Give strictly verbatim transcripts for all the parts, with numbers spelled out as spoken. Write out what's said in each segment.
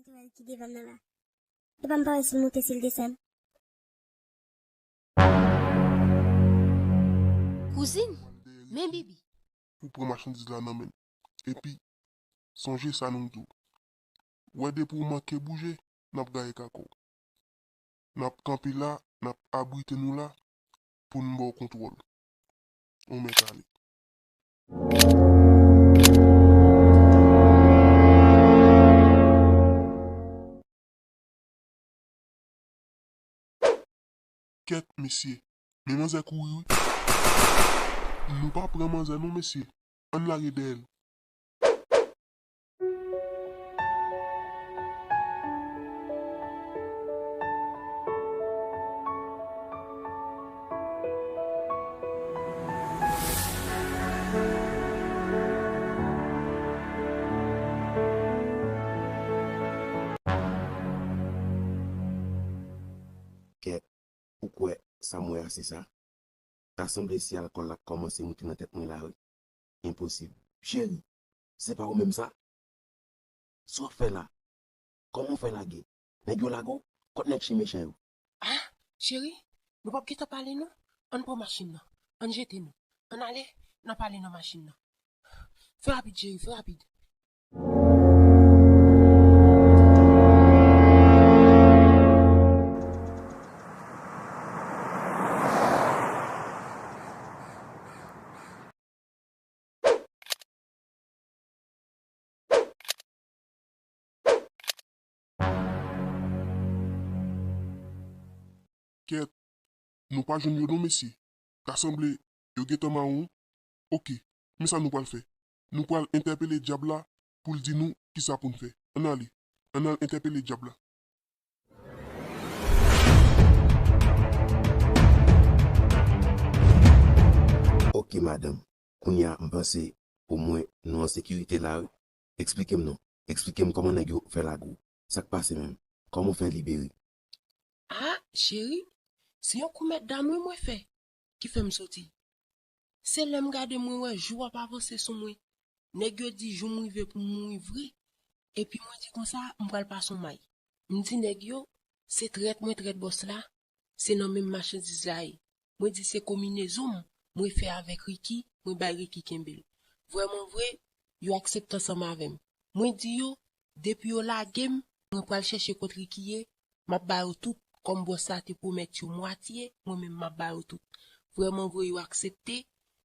Mwen ki devan m nan la. E pa m pa wè si l monte, si l desann. Kouzin, men Bibi. Ou pran machandiz la nan men l. Epi, sonje sa nou di w. Wè depi w manke bouje, n ap gaye kako w. N ap kanpe la, n ap abrite nou la pou n ba w kontwòl. Ou mèt ale. Kèt, mesye. Men manzè kouri, wi. Nou pa pran manzè non, mesye. Ann lage dèyè l. Kèt, ou kwè sa m wè a se sa? Ta sanble se alkòl la k kòmanse moute nan tèt mwen la, wi. Enposib. Cheri, se pa ou menm sa? Sa w ap fè la? Kòman w fè lage? Nèg yo lage w? Kot nèg chen mechan yo? Ah, cheri, nou p ap gentan pale non. Ann pran machin nan. Ann jete nou. Ann ale, n a pale nan machin nan. Fè rapid, cheri, fè rapid. Kèt, nou pa jwenn yo non, mesye. Ta sanble yo gentan mawon. Oke, men sa nou pral fè. Nou pral entèpele dyab la pou l di nou kisa pou n fè. Ann ale, ann al entèpele dyab la. Oke, madanm. Kounye a, m panse omwen nou an sekirite la, wi. Eksplike m non. Eksplike m kòman nèg yo fè lage w. Sa k pase menm? Kòman w fè libere? Ah, cheri, se yon kou mèt dam wi mwen fè ki fè m soti. Se lè m gade mwen wè jou ap avanse sou mwen. Nèg yo di jou m rive pou m mouri vre. Epi mwen di konsa, m pral pase yon may. M di nèg yo, se trèt mwen trèt bòs la, se nan menm machandiz la ye. Mwen di se konminezon m, mwen fè avèk Ricky, mwen bay Ricky kenbe l. Vrèman vre, yo aksepte ansanm avè m. Mwen di yo, depi yo lage m, mwen pral chèche kot Ricky ye, m ap ba yo tout, kòm bòs la te pwomèt yo mwatye, mwen menm m ap ba yo tout. Vrèman vre, yo aksepte,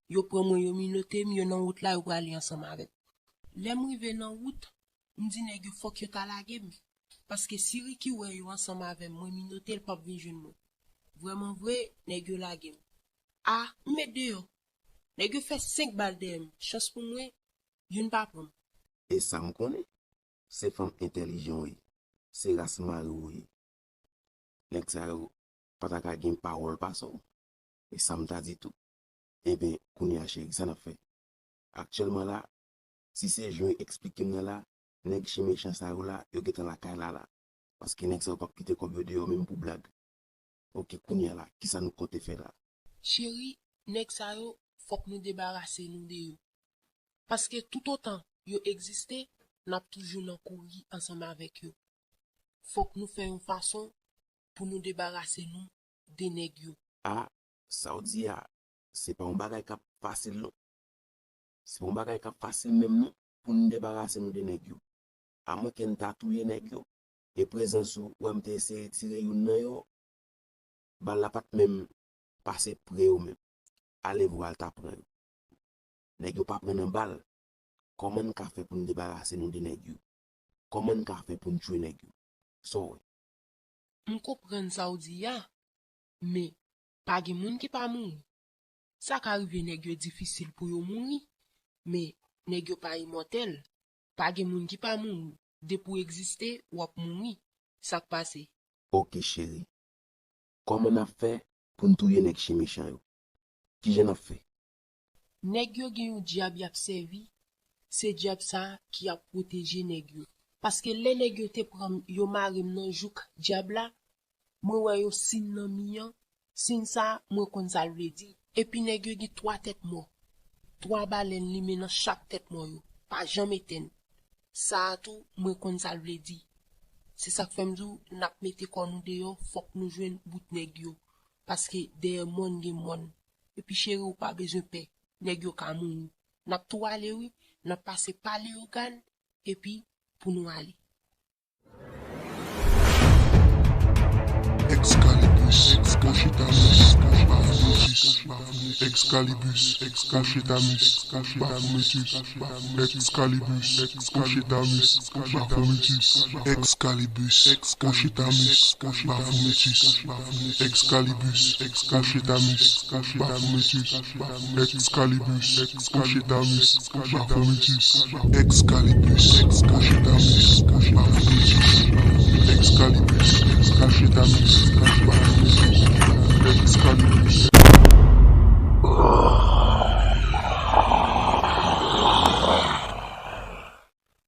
yo pran mwen, yo minote m, yo nan wout la, yo prale ansanm avè m. Lè m rive nan wout, m di nèg yo fòk yo ta lage m. Paske si Ricky wè yo ansanm avè m, mwen minote, l p ap vin jwenn mwen. Vrèman vre, nèg yo lage m. A, m met deyò. Nèg yo fè senk bal dèyè m. Chans pou mwen, youn pa pran m. E sa m konnen, se fanm entèlijan w ye. Se ras mari w ye. Nèg sa yo pa ta ka gen pawòl pase w. E sa m ta di tou. Enben, kounye a, cheri, sa n ap fè? Aktyèlman la, si se jan w eksplike m nan la, nèg chen mechan sa yo la, yo gentan lakay la la. Paske nèg sa yo p ap kite kòb yo deyò menm pou blag. Oke, kounye a la, kisa nou konte fè la? Cheri, nèg sa yo, fòk nou debarase nou de yo. Paske toutotan yo egziste, n ap toujou nan kouri ansanm avèk yo. Fòk nou fè yon fason pou nou debarase nou de nèg yo. A, sa w di a, se pa yon bagay k ap fasil non. Se pa yon bagay k ap fasil menm non pou n debarase nou de nèg yo. Amwenke n ta touye nèg yo, e prezans ou wè m te eseye tire youn nan yo, bal la pa t menm pase pre yo menm. Ale vwal ta pran yo. Nèg yo pa pran nan bal. Kòman n ka fè pou n debarase nou de nèg yo? Kòman n ka fè pou n tchwe nèg yo? Sa w wè? M konprann sa w di a, men pa gen moun ki pa mouri. Sa ka rive nèg yo difisil pou yo mouri, men nèg yo pa imòtèl. Pa gen moun ki pa mouri. Depi w egziste, w ap mouri. Sa k pase? Oke, cheri. Kòman n ap fè pou n touye nèg chen mechan yo? Kijan n ap fè? Nèg yo gen yon dyab y ap sèvi, se dyab sa a ki ap pwoteje nèg yo. Paske lè nèg yo te pran m, yo mare m nan jouk dyab la, mwen wè yon siy nan mi an, siy sa a, mwen konn sa l vle di. Epi nèg yo gen twa tèt mò, twa balèn limen nan chak tèt mò yo, pa janm etenn. Sa a tou, mwen konn sa l vle di. Se sa k fè m di w, n ap mete kò nou deyò, fòk nou jwenn bout nèg yo. Paske dèyè mòn gen mòn. Epi cheri, ou pa bezwen pè. Nèg yo ka mouri. N ap tou ale, wi. N ap pase pa Leyogàn, epi pou nou ale. Excalibus, Conchita Miss, Baphomet. Excalibus, Conchita Miss, Baphomet. Excalibus, Conchita Miss, Baphomet. Excalibus, Conchita Miss, Baphomet. Excalibus, Conchita Miss, Baphomet. Excalibus, Conchita Miss, Baphomet. Excalibus, Conchita Miss, Baphomet. Excalibus, Conchita Miss, Baphomet. Excalibus.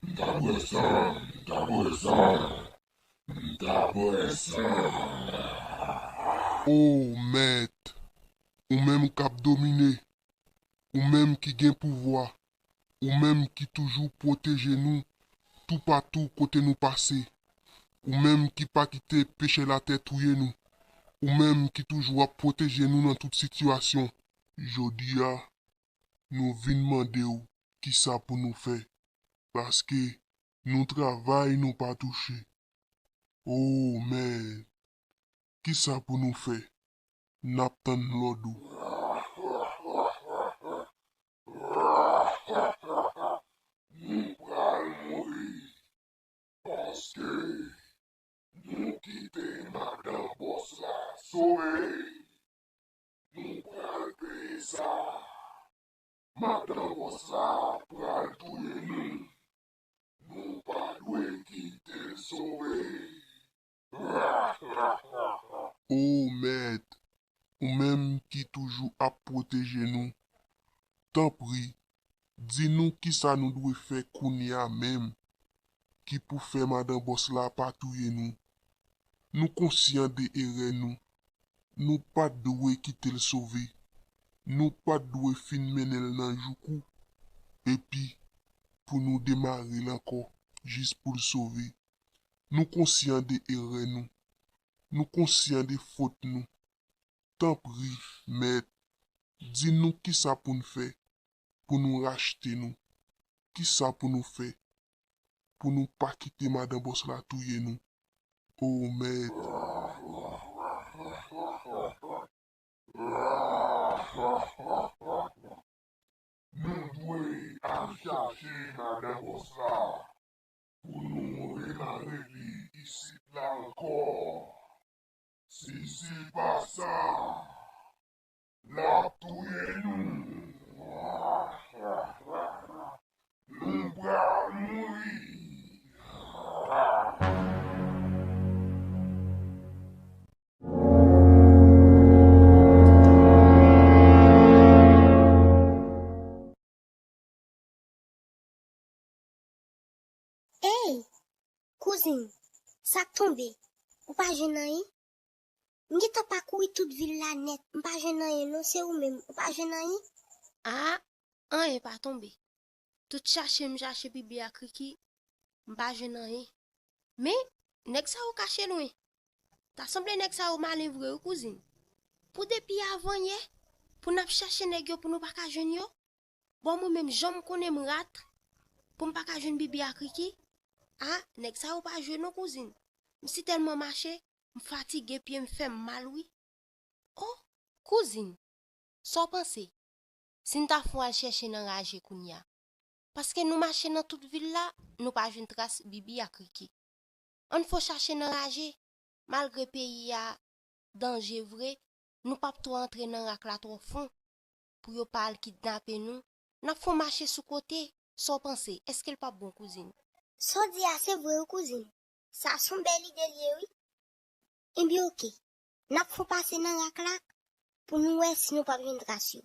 M ta bwè sa, m ta bwè sa, m ta bwè sa. O Mèt, ou menm k ap domine, ou menm ki gen pouvwa, ou menm ki toujou pwoteje nou toupatou kote nou pase, ou menm ki pa kite peche latè touye nou, ou menm ki toujou ap pwoteje nou nan tout sitiyasyon. Jodi a, nou vin mande w kisa pou nou fè, paske nou travay nou pa touche. O, men, kisa pou nou fè? N ap tann lòd ou. Nou pral mouri, paske nou kite madan bòs la sove. Nou pral peye sa. Madan bòs la pral touye nou. Nou pa dwe kite l sove. O Mèt, ou menm ki toujou ap pwoteje nou, tanpri, di nou kisa nou dwe fè kounye a menm ki pou fè madan bòs la pa touye nou. Nou konsyan de erè nou. Nou pa t dwe kite l sove. Nou pa t dwe fin mennen l nan jouk ou, epi pou nou demare l ankò jis pou l sove. Nou konsyan de erè nou. Nou konsyan de fot nou. Tanpri, Mèt, di nou kisa pou n fè pou nou rachte nou. Kisa pou nou fè pou nou pa kite madan bòs la touye nou? O Mèt. Nou dwe al chache madan bòs la pou nou remare li isit la ankò. Si se pa sa, l ap touye nou. Nou pral mouri. Ey, kouzin, sa k tonbe? Ou pa jwenn anyen? M gentan pakouri tout vil la nèt, m pa jwenn anyen non, se ou menm, ou pa jwenn anyen? A, anyen pa tonbe. Tout chache m chache Bibi ak Riki, m pa jwenn anyen. Men, nèg sa yo kache lwen. Ta sanble nèg sa yo malen vre wi kouzin. Pou depi avanyè, pou n ap chache nèg yo pou nou pa ka jwenn yo. Bon, mwen menm jan m konnen m rat, pou m pa ka jwenn Bibi ak Riki. A, nèg sa yo pa jwe non kouzin. M si tèlman mache, m fatige, pye m fè m mal wi. O, kouzin, sa w panse? Si n ta fon al chèche nan raje kounye a? Paske nou mache nan tout vil la, nou pa jwenn tras Bibi ak Riki. Ann fon chache nan raje, malgre peyi a danje vre, nou p ap twò antre nan rak la twò fon, pou yo pa al kidnape nou. N ap fon mache sou kote, sa w panse? Èske l p ap bon, kouzin? Sa w di a se vre wi, kouzin. Sa se yon bèl ide l ye wi. Ebyen oke, n ap fon pase nan rak la pou nou wè si nou p ap jwenn tras yo.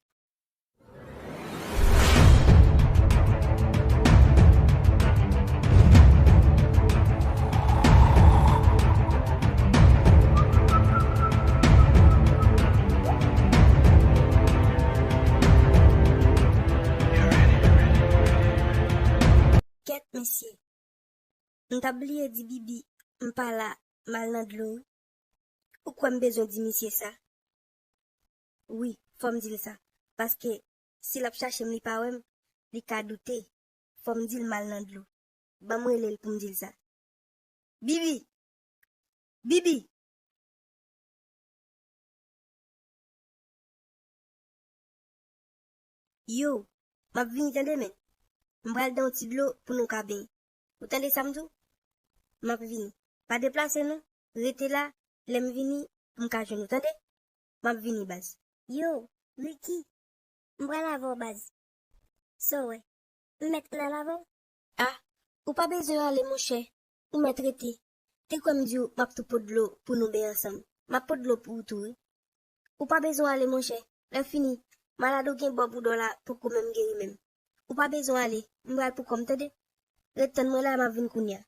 Kèt mesye. M t ap bliye di Bibi M pa la, m al nan dlo wi. Ou kwè m bezwen di misye sa? Wi, fò m di l sa. Paske si l ap chache m, li pa wè m, li ka doute. Fò m di l m al nan dlo. Ban m rele l pou m di l sa. Bibi! Bibi! Yo, m ap vini tande men. M pral dan yon ti dlo pou nou ka benyen. Ou tande sa m di w? M ap vini. Pa deplase non. Rete la, lè m vini, pou m ka jwenn ou tande. M ap vini baz. Yo, Ricky, m pral avè w baz. Sa w wè? M mèt ann al avè w? Ah, ou pa bezwen ale monchè. Ou mèt rete. Te kwè m di w m ap tou pot dlo pou nou benyen ansanm. M ap pot dlo pou ou tou wi. Ou pa bezwen ale monchè. Lè fini, malad ou gen bò pou dò la poko menm geri menm. Ou pa bezwen ale. M pral pou kò m tande. Ret tann mwen la, m ap vin kounye a.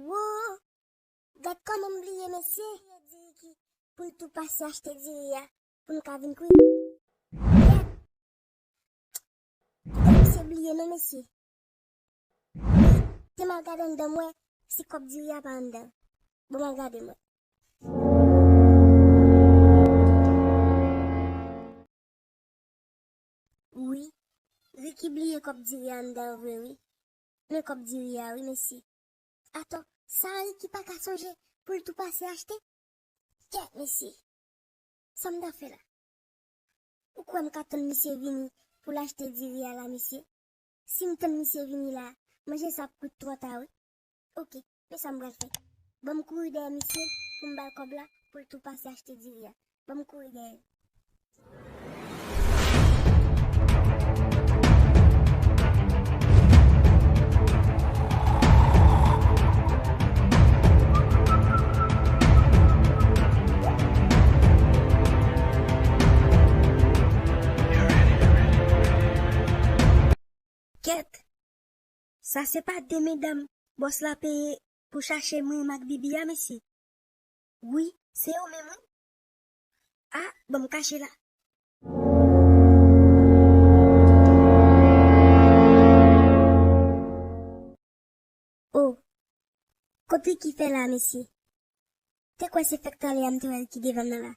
Wo! Gad kòman m bliye mesye. Di Ricky pou l tou pase achte diri a pou n ka vin kwi. Kite misye bliye non mesye. Te m al gade anndan m wè si kòb diri a pa anndan. Bon, m al gade m wè. Wi, Ricky bliye kòb diri a anndan vre wi. Men kòb diri a wi mesye. Atò, sa Ricky pa ka sonje pou l tou pase achte? Kèt mesye. Sa m ta fè la? Ou kwè m ka tann misye vini pou l achte diri a la mesye? Si m tann misye vini la, manje sa ap kwit twò ta wi. Oke, men sa m pral fè. Ban m kouri dèyè misye pou m ba l kòb la pou l tou pase achte diri a. Ban m kouri dèyè l. Kèt! Sa se pa de medam bòs la peye pou chache mwen ak Bibi a, mesye? Wi, se yo menm wi. Ah, ban m kache la. Oh, kot Ricky fè la, mesye? Te kwè se fèk talè a m te wè Ricky devan m nan la.